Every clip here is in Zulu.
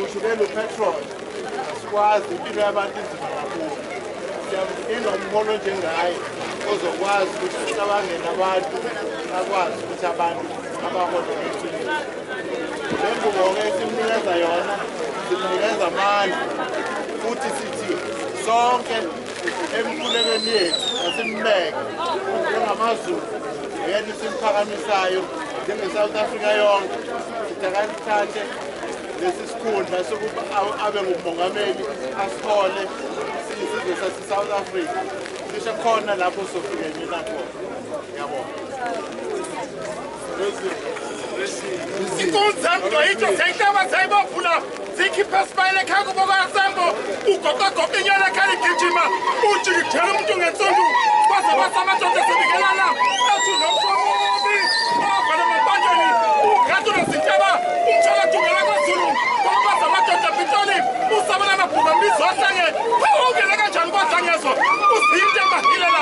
Sikhushukela upetrol, asikwazi, impilo yabantu inzima kakhulu. Siyamdinga umholo njengaye ozokwazi ukuthi acabangele abantu, akwazi ukuthi abantu abahole ngeqiniso. Le ngubo-ke esimnikeza yona, simnikeza amandla futhi sithi sonke emkhulekweni yethu asimbeke njengamaZulu, yena simphakamisayo njenge-South Africa yonke. Sithi akasithathe lesi sikhundla sokuba abe ngumongameli, asihole siyisizwe sase-South Africa. Cishe khona lapho sofikenela khona. Ngiyabonga. Inkunzi yitsho seyihlaba seyibophula zikhiphe esibayeni ekhaya kubo kaSembo, ugoqagoqa inyana ekhaya igijima, ujikijela umuntu ngensundu kwaze kwasa amadoda esebingelana ethi nomsomubi ovala emampanjeni ugadula zintaba umtshala dungela kwaZulu kwabaza amadoda Pitoli usabela amabhuma mbizo ohlange ungene kanjani kwadlangezo uzinto emahilela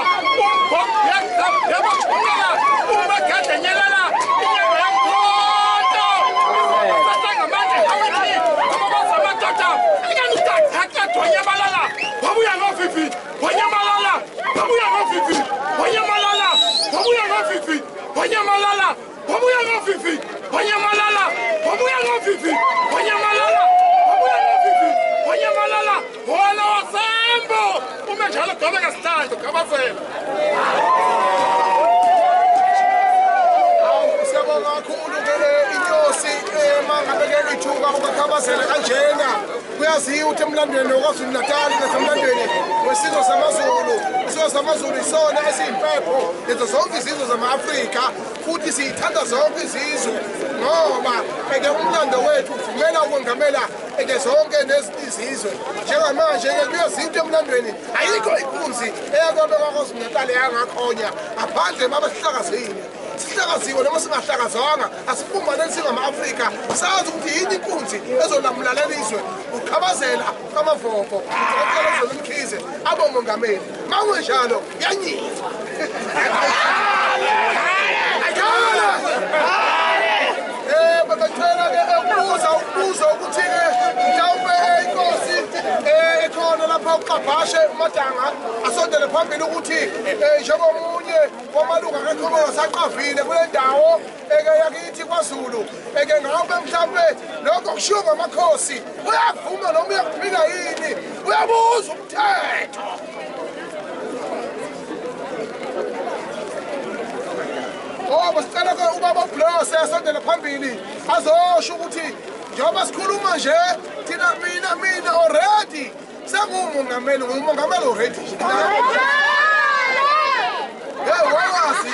umbhoyabachumela umagade nyelela inyama yamkhonto sasangamandla awithi kwabaza amadoda inganutakakadwanyabalala wabuya ngovivi wanyamalala wabuya ngovivi wanyamalala wabuya ngovivi wanyamalala wabuya ngovivi wanyamalala wabuya ngovivi wanyamalala wabuya ngovivi wanyamalala wona wasembo ume njalo gqobe kasihlandu gabazela. Siyabonga kakhulu ke inyosi mangabe ke ithuka ukukhabazela kanjena. Kuyaziwa ukuthi emlandweni waKwaZulu Natal nasemlandweni wesizwe samaZulu, isizwe samaZulu isona esiyimpepho lezo zonke izizwe zama-Afrika, futhi siyithanda zonke izizwe ngoba eke umlando wethu uvumela ukwengamela eke zonke izizwe. Njengamanje-ke kuyazinto emlandweni, ayikho inkunzi eyakwabekwa KwaZulu Natal yangakhonya ngaphandle babe sihlakazile. Sihlakaziwe noma singahlakazwanga, asibumbaneni singama-Afrika, sazi ukuthi yini inkunzi ezolamula lelizwe. Ukhabazela kamavoko, udokotela Zweli Mkhize abomongameli. Ma kungenjalo yanyizwa. Bebecela-ke ukubuza umbuzo ukuthi-ke mhlawumbe inkosi ekhona lapha uXabhashe uMadanga asondele phambili ukuthi njengomunye wamalunga kaKhongolose saqavile kule ndawo eke yakithi KwaZulu, eke ngabe mhlawumbe lokho kushiwo ngamakhosi uyavuma noma uyakuphika yini, uyabuza umthetho. Ngoba sicela ke ubaba uBlose asondele phambili azosho ukuthi njengoba sikhuluma nje thina mina already sengumongameli, ngumongameli already. Hey wazi,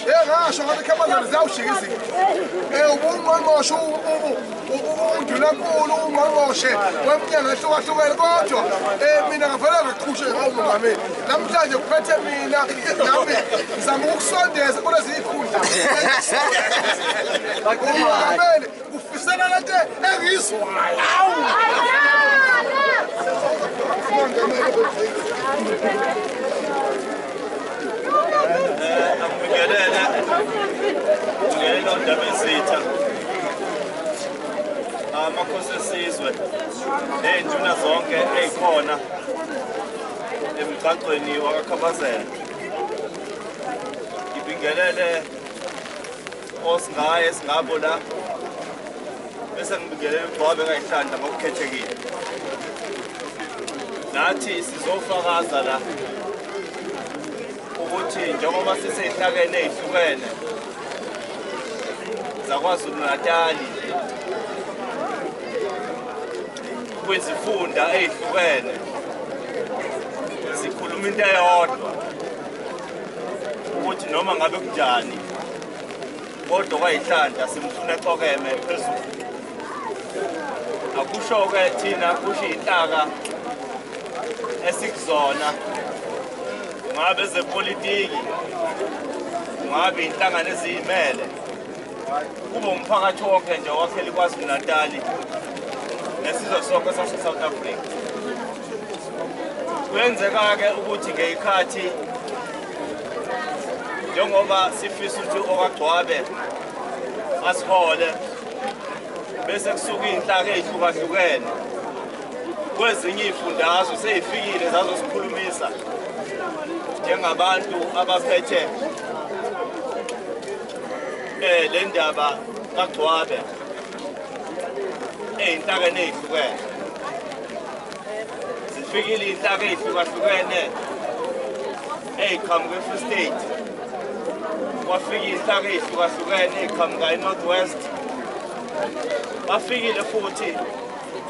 hey ngasho ngathi ikhamazana ziyawushika izinto. Ubungqongqoshe undunankulu ungqongqoshe weminyaka ehlukahlukene, kodwa mina ngavele ngaqhushe ngawumongameli. Namhlanje kuphethe mina nami ngizama ukukusondeza kulezi zikhundla. Umongameli kufisela lento engiyizwayo. Akubingelele ngelo Ndabezitha, amakhosi esizwe ney'nduna zonke ey'khona emgcagcweni wakaKhabazela. Ngibingelele osingaye singabo la, bese ngibingelele uGcwabe kayihlanda ngokukhethekile. Nathi sizofakaza la ukuthi njengoba sisey'hlakene ey'hlukene zaKwaZulu Natali kwizifunda ey'hlukene sikhuluma into eyodwa ukuthi noma ngabe kunjani kodwa kwayihlanda simfuna exokeme phezulu. Akusho-ke thina kusho iy'nhlaka esikuzona, kungabe ezepolitiki, kungabe iy'nhlangano eziyimele, kube umphakathi wonke nje owakhela iKwaZulu Natali nesizwe sonke sase-South Africa. Kuyenzeka-ke ukuthi ngey'khathi njengoba sifisa ukuthi okaGcwabe asihole, Bese kusuka iy'nhlaka ey'hlukahlukene kwezinye iy'fundazwe sey'fikile zazosikhulumisa njengabantu abaphethe le ndaba kaGcwabe ey'nhlakeni ey'hlukene. Zifikile iy'nhlaka ey'hlukahlukene ey'qhamuka e-Free State, kwafika iy'nhlaka ey'hlukahlukene ey'qhamuka e-North West, bafikile futhi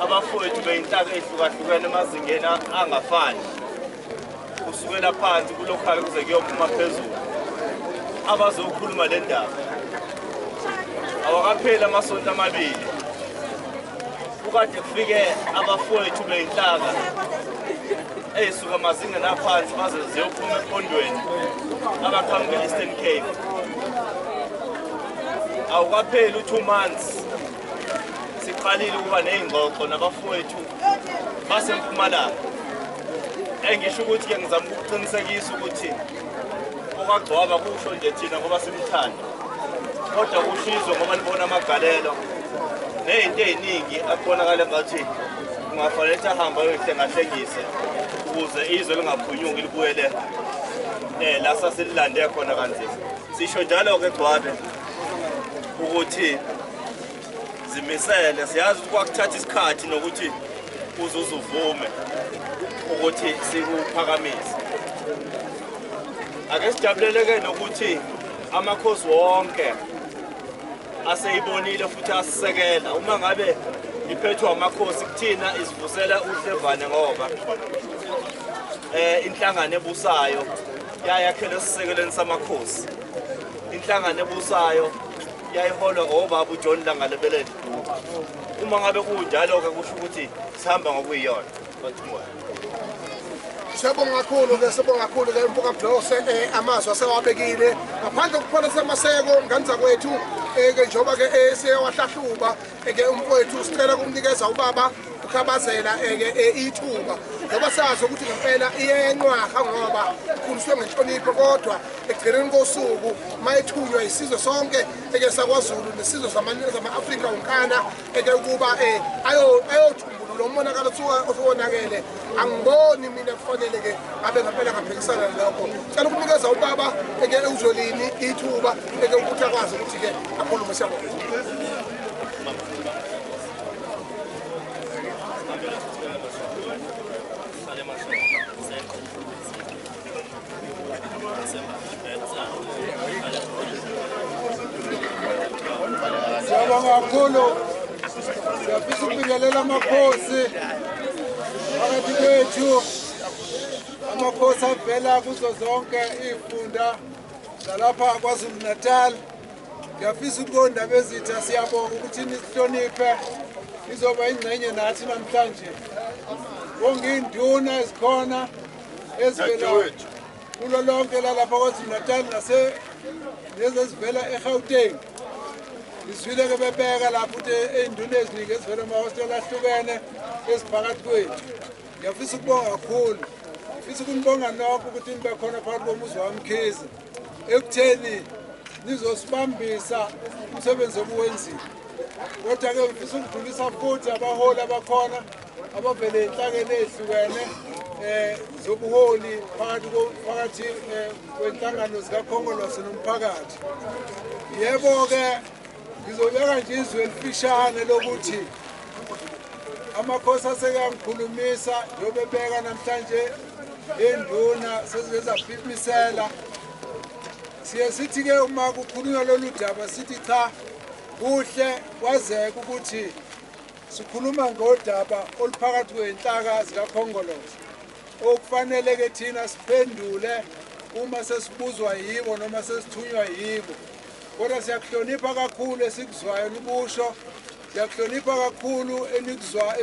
abafowethu bey'nhlaka ey'hlukahlukene emazingeni angafani, kusukela phansi kulokhali kuze kuyophuma phezulu, abazokhuluma le ndaba. Awakapheli amasonto amabili kukade kufike abafowethu bey'nhlaka ey'suka emazingeni aphansi baze ziyophuma ephondweni abaqhamuka e-Eastern Cape. Awukapheli u-2 months siqalile ukuba ney'ngxoxo nabafowethu baseMpumalanga. Engisho ukuthi-ke ngizama ukuqinisekisa ukuthi okaGcwaba kusho nje thina ngoba simthanda, kodwa kusho izwe ngoba libona amagalelo ney'nto ey'ningi akubonakala ngathi kungafanele ukuthi ahambe ayoyihlengahlengise ukuze izwe lingaphunyuki libuyele la sasililande khona kanzima. Sisho njalo-ke Gcwabe ukuthi zimisele, siyazi ukuthi kwakuthatha isikhathi nokuthi uze uzuvume ukuthi sikuphakamise. Ake sijabuleleke nokuthi amakhosi wonke aseyibonile futhi asisekela. Uma ngabe iphethwe amakhosi kuthina isivusela uhlevane ngoba inhlangano ebusayo yayakhelwe esisekelweni samakhosi. Inhlangano ebusayo yayiholwa ngobaba uJohn Langalibalele Dube. Uma ngabe kunjalo-ke kusho ukuthi sihamba ngokuyiyona. Siyabonga kakhulu-ke, siyabonga kakhulu-ke mfoka Blose, amazwi asewabekile ngaphandle kokupholisa amaseko ngane zakwethu. Ke njengoba-ke siyewahlahluba ke umfowethu, sicela ukumnikeza ubaba uKhabazela ke ithuba, ngoba sazi ukuthi ngempela iyenqwaha ngoba ikhuliswe ngenhlonipho, kodwa ekugcineni kosuku mayethunywa isizwe sonke eke sakwaZulu nesizwe zama-Afrika wonkana eke ukuba ayothumbulula umonakalo osuwonakele. Angiboni mina kufanele-ke abe ngempela ngaphikisana nalokho. Cela ukunikeza ubaba eke uZwelini ithuba eke ukuthi akwazi ukuthi-ke akhulume. Siyabonga. Siyabonga kakhulu. Siyafisa ukubingelela amakhosi phakathi kwethu, amakhosi avela kuzo zonke iy'funda zalapha KwaZulu Natal. Ngiyafisa ukuthi kondaba ezitha siyabonga ukuthi nisihloniphe, nizoba ingxenye nathi namhlanje. Bonke iy'nduna ezikhona ezivela kulo lonke lalapha KwaZulu Natal nase ezivela eGauteng. Ngizwile-ke bebeka lapho ukuthi ey'nduna eziningi ezivela emahostela ahlukene eziphakathi kwethu. Ngiyafisa ukubonga kakhulu, ngifisa ukunibonga nonke ukuthi nibe khona phakathi komuzi waMkhize ekutheni nizosibambisa umsebenzi obuwenzile. Kodwa-ke ngifisa ukudlulisa futhi abaholi abakhona abavele ey'nhlakeni ey'hlukene zobuholi phakathi kwenhlangano zikaKhongolose nomphakathi. Yebo-ke ngizobeka nje izwi elifishane lokuthi amakhosi asekangikhulumisa njengoba ebeka namhlanje induna sezike zaphimisela. Siye sithi-ke uma kukhulunywa lolu daba sithi cha, kuhle kwazeka ukuthi sikhuluma ngodaba oluphakathi kwey'nhlaka zikaKhongolose okufanele-ke thina siphendule uma sesibuzwa yibo noma sesithunywa yibo. Kodwa siyakuhlonipha kakhulu esikuzwayo nikusho, siyakuhlonipha kakhulu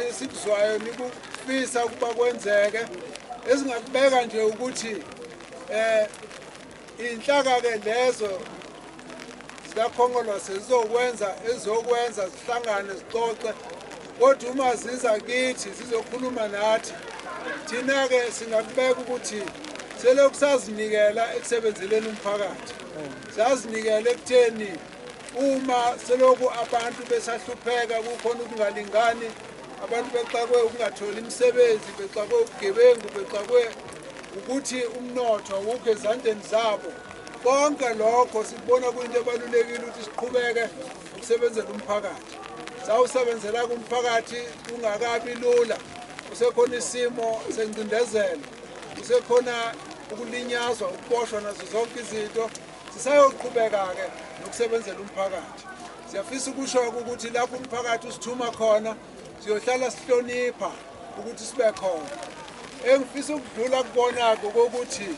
esikuzwayo nikufisa ukuba kwenzeke. Esingakubeka nje ukuthi iy'nhlaka-ke lezo zikaKhongolose zizokwenza ezokwenza zihlangane zixoxe, kodwa uma ziza kithi zizokhuluma nathi, thina-ke singakubeka ukuthi selokhu sazinikela ekusebenzeleni umphakathi, sazinikela ekutheni Uma seloku abantu besahlupheka kukhona ukungalingani, abantu bexakwe ukungatholi imisebenzi, bexakwe ubugebengu, bexakwe ukuthi umnotho awukho ezandleni zabo. Konke lokho sikubona kuyinto ebalulekile ukuthi siqhubeke ukusebenzela umphakathi. Sawusebenzela kumphakathi kungakabi lula, kusekhona isimo sengcindezelo, kusekhona ukulinyazwa, ukuboshwa nazo zonke izinto. Sisayoqhubeka-ke nokusebenzela umphakathi. Siyafisa ukusho ukuthi lapho umphakathi usithuma khona siyohlala sihlonipha ukuthi sibe khona. Engifisa ukudlula kubona-ke kokuthi